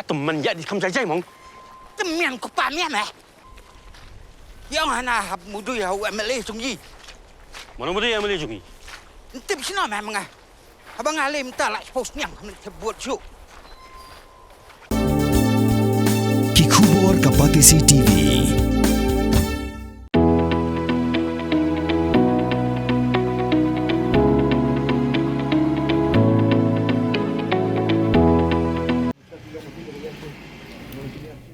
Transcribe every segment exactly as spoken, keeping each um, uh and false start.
Tymmen ïa di kham jai jai mong. Tymmen ko pa mian eh. Ïa nga na hap mudui ha u M L A jong i. Mano mudui M L A jong i? Ntip sino meh menga. Haba nga lem ta la post niang kami te buat ju. Ki khubor ka Batesi T V.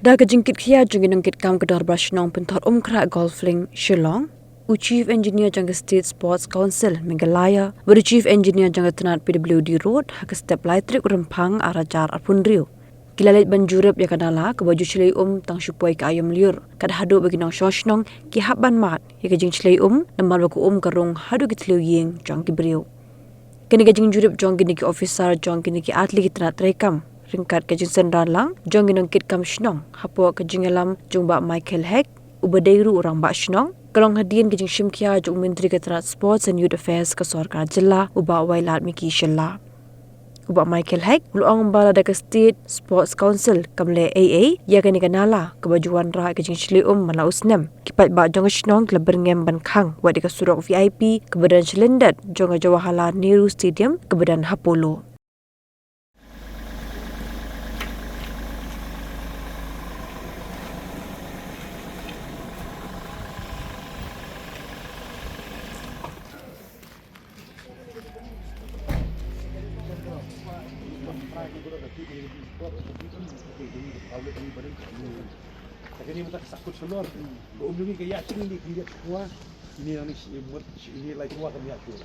Da ka jingkit khia jong ki nongkit kam ka Dorbar Shnong Pynthor Umkhrah Golf Link Shillong, u Chief Engineer jong ka State Sports Council Meghalaya, bad u Chief Engineer jong ka tnat P W D Road, ha ka step lai tarik u Rymphang ar hajar arphew hynriew. Ki la leit ban jurip ïa ka nala kaba ju shlei um tang shu poi ka aïom lyiur, kat haduh ba ki nongshong shnong ki hap ban mad ïa ka jingshlei um, namar ba ka um ka rung haduh ki thliew ïing jong ki briew. Kane ka jingjurip jong kine ki officer jong kine ki artylli ki tnat treikam ryngkat ka jingsynran lang jong ki nongkit kam shnong hapoh ka jingïalam jong u Bah Michael Hek, uba dei ruh u rangbah shnong, ka long hadien ka jingshim khia jong u Myntri ka tnat Sports and Youth Affairs ka sorkar jylla, u Bah Wailadmiki Shylla. U Bah Michael Hek u la ong ba lada ka State Sports Council kam leh ei ei ïa kane ka nala kaba ju wanrah ka jingshlei um man la u snem, ki paidbah jong ka shnong ki la byrngem ban khang wat ïa ka surok V I P kaba don sha lyndet jong ka Jawaharlal Nehru Stadium kaba don ha Polo. Kane mynta ka sakut shalor. Ba um ngi ka ïa ching ni khyndiat kwa. Ini nang shi mut shi ini lai kwa kam ïa chul.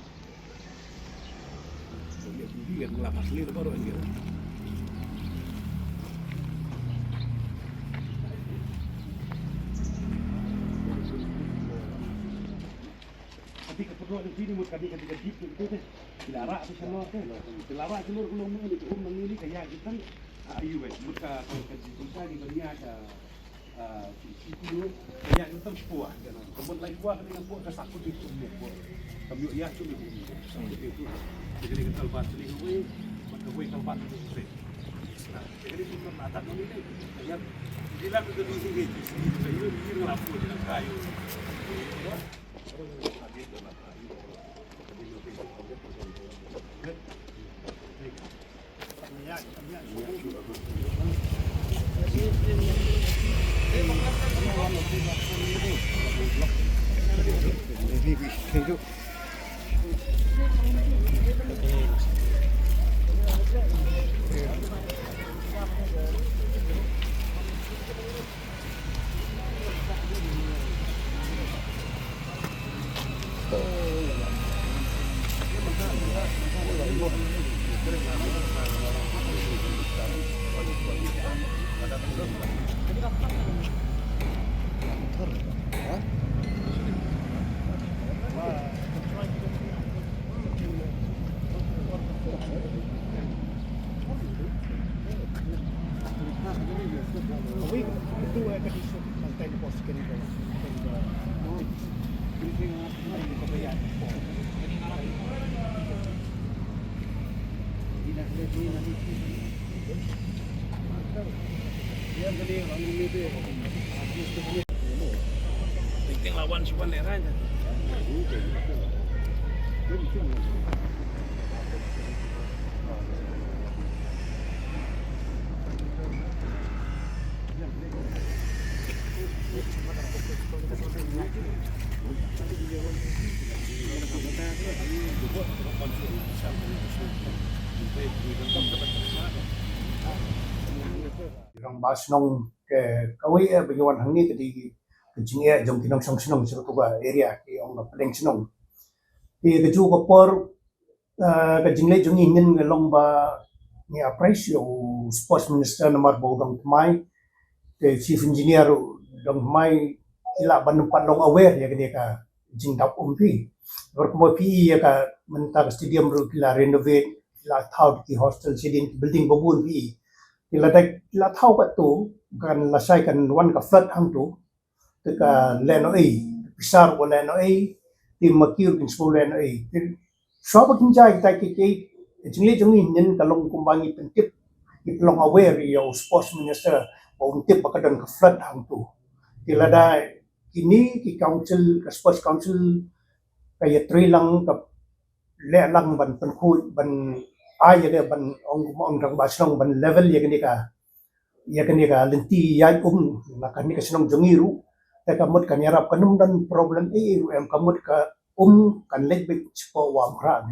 Ini kan la pasli la baru ini. Tapi ka putwa di sini mut kadi kadi kadi tu tu. Dilara tu shalor tu. Dilara shalor kalau mau ni um nang ini ka ïa kita. Ayu baik mut ka ka di kita di dunia ka. Ah, si, si, si, ya, itu semua. Kemudian lain buah dengan buah ke sakut itu, buah. Kami ya, itu, itu, itu. Jadi kita lepas sini, weh, maka weh, kalau batu itu, weh. Nah, jadi itu pernah datang ini, ya, bilang ke dulu sini, di sini, saya ini ngelapu dengan kayu. Ya. Ting ting lawan si wan lera nya. Rangbah shnong ka, kawei eh ba ngi wan hangne ka dei ka jingeh jong ki nongshong shnong sha katu ka area, ki ong ka pdeng shnong. Te ka juh ka por, ah, ka jingleh jong ngi ngin ka long ba ngi appraise ïa u sports minister namar ba u dang thymmai. Te chief engineer u dang thymmai, ki lah ban ym pat long aware ïa kane ka jingdap um phi. Namar kumba phi ïa ka mynta ka stadium ruh ki la renovate, ki la thaw ki hostel shadien ki building ba bun phi. Ki la dei ki la thaw katto, kan lashai kan wan ka flood hangto. Te ka leh noh ei, pisa ruh ka leh noh ei, te ma ki ruh kin sngewleh noh ei. Te shuwa ba kin jia kita kiei kiei, jingleh jong ngi ngin ka long kumba ngi pyntip Ki long aware ïa u sports minister ba un tip ba ka don ka flood hangtu. Te lada kine ki council, ka sports council, ka ïatrei lang, ka leh lang ban pynkhuid, ban ai ïa ka, ban ong, ong dang ba shnong ban level ïa kane ka, ïa kane ka lynti ïaid um na kane ka shnong jong ngi ruh. Te ka mut kan ïarap, kan ym don problem ei ei ruh em, ka mut ka um kan leit beit shapoh Umkhrah.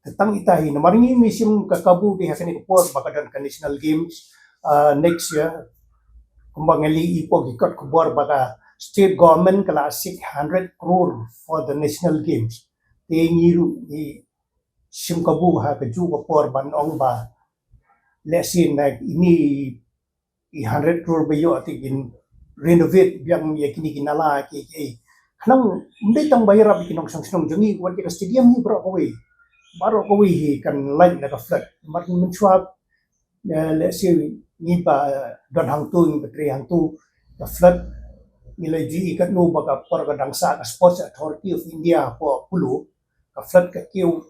Te tang ita hi namar ngi, ngi shim ka kabu dei ha kane ka por ba ka don ka National Games, ah, next year. Kumba ngi la ïohi hapoh ki kot khubor ba ka state government ka la seek hundred crore for the National Games. Te ngi ruh ngi shim kabu ha kajuh ka por ban ong ba lehse na ine i hundred crore ba ïoh te kin renovate biang ïa kine ki nala ki, ki. Khnang ym dei tang ba ïarap ïa ki nongshong shnong jong ngi, wat ïa ka stadium hi baroh kawei. Baroh kawei hi kan lait na ka flood. Namar mynshuwa, eh, lehse ngi ba don hangtu, ngi ba trei hangtu, ka flood ngi la ju ïohi katno ba ka por ka dang sah ka Sports Authority of India hapoh Kulu, ka flood ka kiew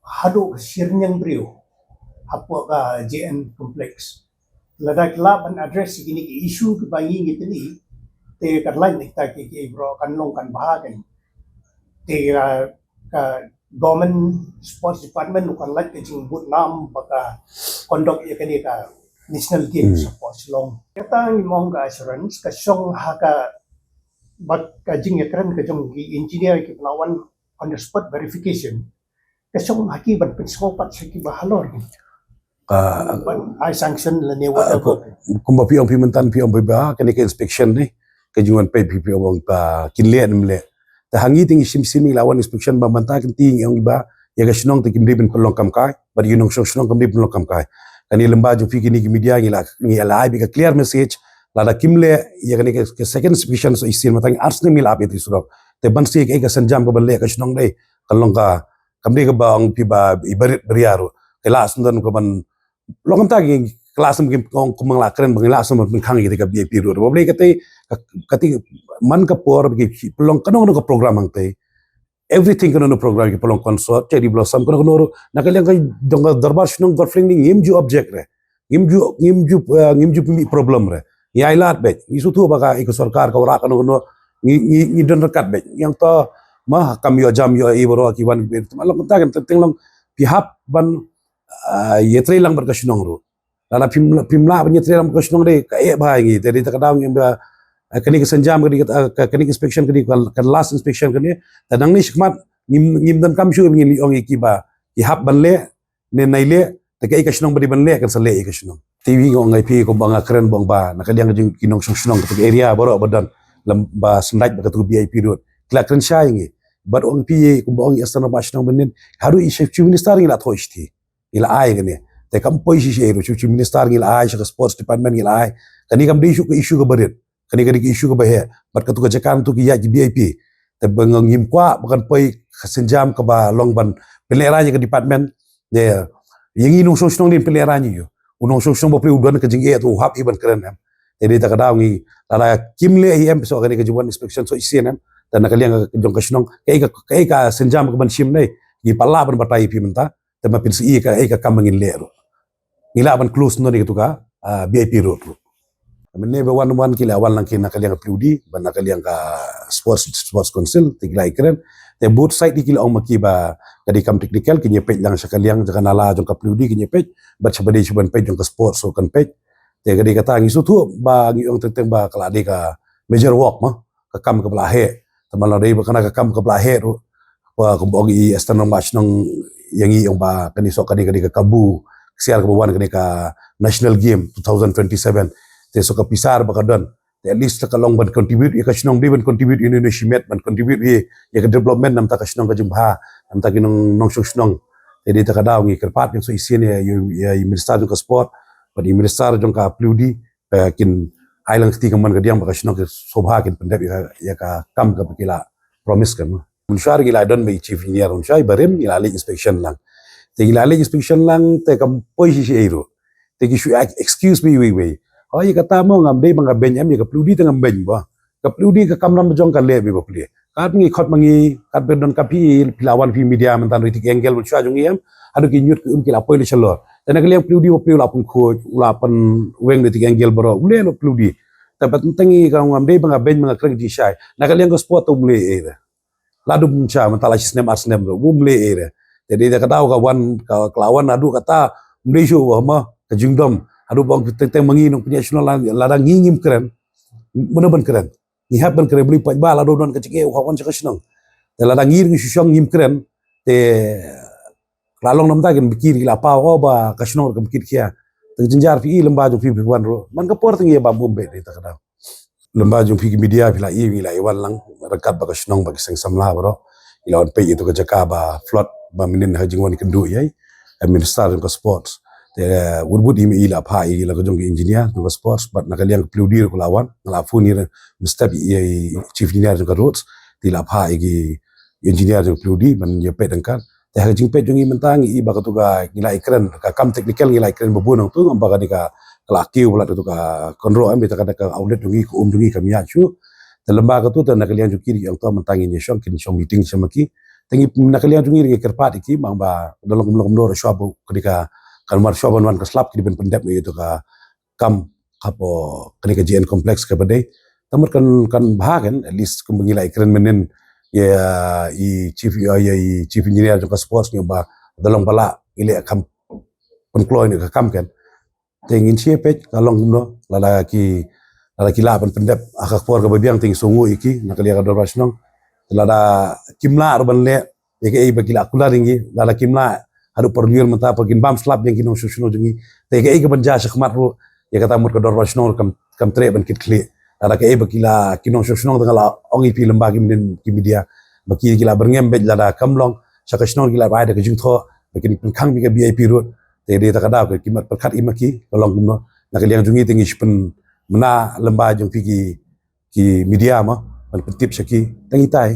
haduh ka shi rynïeng briew hapoh ka J N complex. Lada ki lah ban address ïa kine ki issue kiba ngi ngi pyni, te kan lait na kita ki, ki bro, kan long kan bha kan. Te ka, ka government sports department ruh kan lait ka jingbud nam ba ka conduct ïa kane ka National Games hapoh Shillong. Kata ngi mong ka assurance ka shong ha ka, ba ka jingïakren ka jong ki engineer kiba la wan on the spot verification. Ka shong ha ki ban pynsngew pat sha kiba halor. Ka ban ai sanction lane whatever. Kumba phi ong, phi mynta phi ong ba kane ka inspection ne, ka jingwan peit phi, phi ong ba kin leh ne ym leh. Te ha ngi te ngi shim shim ngi la wan inspection ba mynta ka kynti ngi ong ba ïa ka shnong te kim dei ban pynlong kam kai, bad ïa u nongshong shnong kam dei pynlong kam kai. Kane lem ba jong phi kine ki media ngi la, ngi la ai beit ka clear message. Lada kim leh ïa kane ka, ka second inspection, so i sien mynta ngi ar snem ngi la ap ïa ka surok. Te ban sien ka, ka sienjam ka ban leh ka shnong dei kan long ka, kam dei kaba ong phi ba i barit baria ruh. Ka la sngewdon ka ban long kumta, ki la sngewdon ki ong kumba la kren ba ngi la sngewdon ban khang ïa ka V I P road. Ba balei kata, kata man ka por ba ki pynlong kano kano ka program hangta. Everything kano kano program ki pynlong, concert, cherry blossom, kano kano ruh. Na ka liang ka jong ka dorbar shnong Golf Link ngim ju object re. Ngim ju, ngim ju, eh, ngim ju pynmih problem re. Ngi ailad beit. Ngi sngewthuh ba ka, ïa ka sorkar ka wanrah kano kano, ngi, ngi, ngi don ryngkat beit. Ïa kata ma kam ïoh jam ïoh i baroh ki wan beit. Te ma long kumta kan teng long phi hap ban, ah, ïatrei lang bad ka shnong ruh. Lada phim, phim lah ban ïatrei lang bad ka shnong dei ka eh bha ïa ngi. Te dei ta ka daw ngi ba, ah, kane ka sienjam kane ka, ah, ka, kane ka inspection kane ka, ka last inspection kane. Te nangne shakhmat ngim, ngim donkam shuh ngin ong ïa ki ba ki hap ban leh ne nai leh, te kaei ka shnong ba dei ban leh kan sa leh ïa ka shnong. Te ngi ong ïa phi kumba nga kren ba ong ba na ka liang ka jong ki nongshong shnong katu ka area baroh ba don lem ba sngewdon ba katu V I P road. Ki la kren shai ïa ngi. Bad ong phi kumba ong i Eastern Rangbah Shnong mynnin, haduh i Chief Minister ngi la thoh shithi. Ngi la ai kane. Te kam poi shisha ruh, Chief Minister ngi la ai, sha ka sports department ngi la ai. Kane kam dei issue ka, issue ka barit. Kane ka dei ka issue kaba heh. Bad katu ka jaka ntu ki ïaid ki V I P. Te ba ngim kwah ba kan poi ka sienjam kaba long ban pynlehraiñ ïa ka department. Ïa, ïa ngi nongshong shnong dei pynlehraiñ ïa u. U nongshong shnong ba plie u don ka jingeh te u hap hi ban kren em. Te dei ta ka daw ngi lada kim leh hi em, so kane ka jingwan inspection so shisien em. Te na ka liang ka jong ka shnong kaei ka, kaei ka sienjam kaban shim ne. Ngi pat lah ban batai ïa phi mynta. Te ma phin sa ïohi kaei ka kam ba ngin leh ruh. Ngi lah ban close noh ïa katu ka, ah, V I P road ruh. Mynne ba wan wan ki la wan lang ki na ka liang ka P W D, bad na ka liang ka sports, sports council, te ki la ïakren. Te both side ki la ong ma ki ba ka dei kam technical, kin ïa peit lang sha ka liang jong ka nala jong ka P W D kin ïa peit, bad sha ba dei sha ban peit jong ka sports ruh kan peit. Te ka dei kata ngi sngewthuh ba ngi ong teng teng ba ka la dei ka major work ma. Ka kam kaba la heh. Te ma la dei ba kane ka kam kaba la heh ruh. Ba kumba ong i Eastern Rangbah Shnong ïa ngi ong ba kane so ka dei, ka dei ka kabu ksiar kaba wan kane ka National Game two thousand twenty-seven. Te so ka pisa ba ka don. Te at least ka long ban contribute ïa ka shnong, dei ban contribute ïa uni uni shimet, ban contribute ïa, ïa ka development namar ka shnong ka jingbha, namar ki nong, nongshong shnong. Te dei ta ka daw ngi kyrpad ngi so shisien ïa, ïa, ïa i minister jong ka sport, bad i minister jong ka P W D, eh, kin ai lang kti ka mon ka diang ba ka shnong ka sngewbha kin pyndep ïa ka, ïa ka kam kaba ki la promise kan. Mynshuwa ngi la don bad i chief engineer, mynshuwa barim ngi la leit inspection lang. Te ngi la leit inspection lang te kam poi shisha ei ruh. Te ki shu ex-, excuse me wei wei. Oh, ïa kata mo ngam dei ba nga beiñ em, ïa ka P W D te ngam beiñ ba. Ka P W D ka kamram jong ka leh bha ba plie. Kat ngi khot ma ngi, kat ba don ka phi, phi la wan phi media mynta ruh te ki angle mynshuwa jong ngi em. Haduh ki ñiut ki um ki la poi leit shalor. Te na ka liang plie u dih, u plie u la pynkhuid, u la pynweng da ki angle baroh, u leh lut plie u dih. Te pat teng i ka ngam dei ba nga beiñ ba nga kren jingshai. Na ka liang ka sport te um leh ei re. La dum sha mynta la shi snem ar snem ruh um leh ei re. Te dei da ka daw ka wan ka, ka la wan haduh kata um dei shuh ba ma ka jingdom. Haduh ba ong teng teng ma ngi nongpynïaid shnong la, lada ngi ngim kren, mano ban kren? Ngi hap ban kren, bli paidbah la don don ka jingeh u hap wan sha ka shnong. Te lada ngi ngi shu shong ngim kren, te la long namar ki la paw ba ka shnong ruh kam kit khia. Te ka jynjar phi i lem ba jong phi phi wan ruh. Man ka por te ngi ïa bam um beit dei ta ka daw. Lem ba jong phi ki media phi la i, ngi la i wan lang ryngkat bad ka shnong bad ki seng samla baroh. Ngi la wan peit ïa tu ka jaka ba flood ba mynnin ha jingwan kynduh ïa i, eh, minister jong ka sports. Te, eh, wut wut i me i la phah ïa la ka jong ki engineer jong ka sports, bad na ka liang ka plie u dih ruh ka la wan, nga la phone ïa i step ïa i chief engineer jong ka roads, te i la phah ïa ki engineer jong ka plie u dih ban ïa peit ryngkat. Te ha ka jingpeit jong ngi mynta ngi i ba ka tu ka ngi la i kren ka kam technical ngi la i kren ba bun nang tu ngam ba ka ni ka, ka la kiew ba la tu ka kynroh em, bita ka da ka outlet jong ngi ka um jong ngi kam ïa shu. Te lem ba ka tu te na ka liang jong ki ri ong to mynta ngin ïa shong, kin shong meeting sha ma ki. Te ngi na ka liang jong ngi ri ngi kyrpad ïa ki, bang ba da long kumno kumno ruh shuwa ba ka dei ka, kan mar shuwa ban wan ka slap ki dei ban pyndep ïa tu ka kam hapoh ka dei ka G N complex ka ba dei. Te mut kan, kan bha kan, at least kumba ngi la i kren mynnin ïa i chief, ïa i chief engineer jong ka sports ngi ba da long ba la i leh kam pynkloi ne ka kam kan. Te ngin shu peit ka long kumno, lada ki, lada ki lah ban pyndep ha ka por kaba biang te ngi sngewnguh ïa ki na ka liang ka dorbar shnong. Te lada kim lah ruh ban leh, ïa kaei ba ki la kular ïa ngi, lada kim lah haduh por lyiur mynta por kin bam slap ïa ki nongshong shnong jong ngi. Te ïa kaei kaban jia shakhmat ruh, ïa kata mut ka dorbar shnong ruh kam, kam treh ban kit khlieh. Lada kaei ba ki la ki nongshong shnong te nga la ong ïa phi lem ba ki mynnin ki media ba ki, ki la byrngem beit lada kam long sha ka shnong ki la rai da ka jingthoh ba kin pynkhang beit ka V I P road. Te dei ta ka daw ka ki mat pyrkhat i ma ki ka long kumno. Na ka liang jong ngi te ngi shu pynmynna lem ba jong phi ki, ki media ma ban pyntip sha ki. Te ngi tai.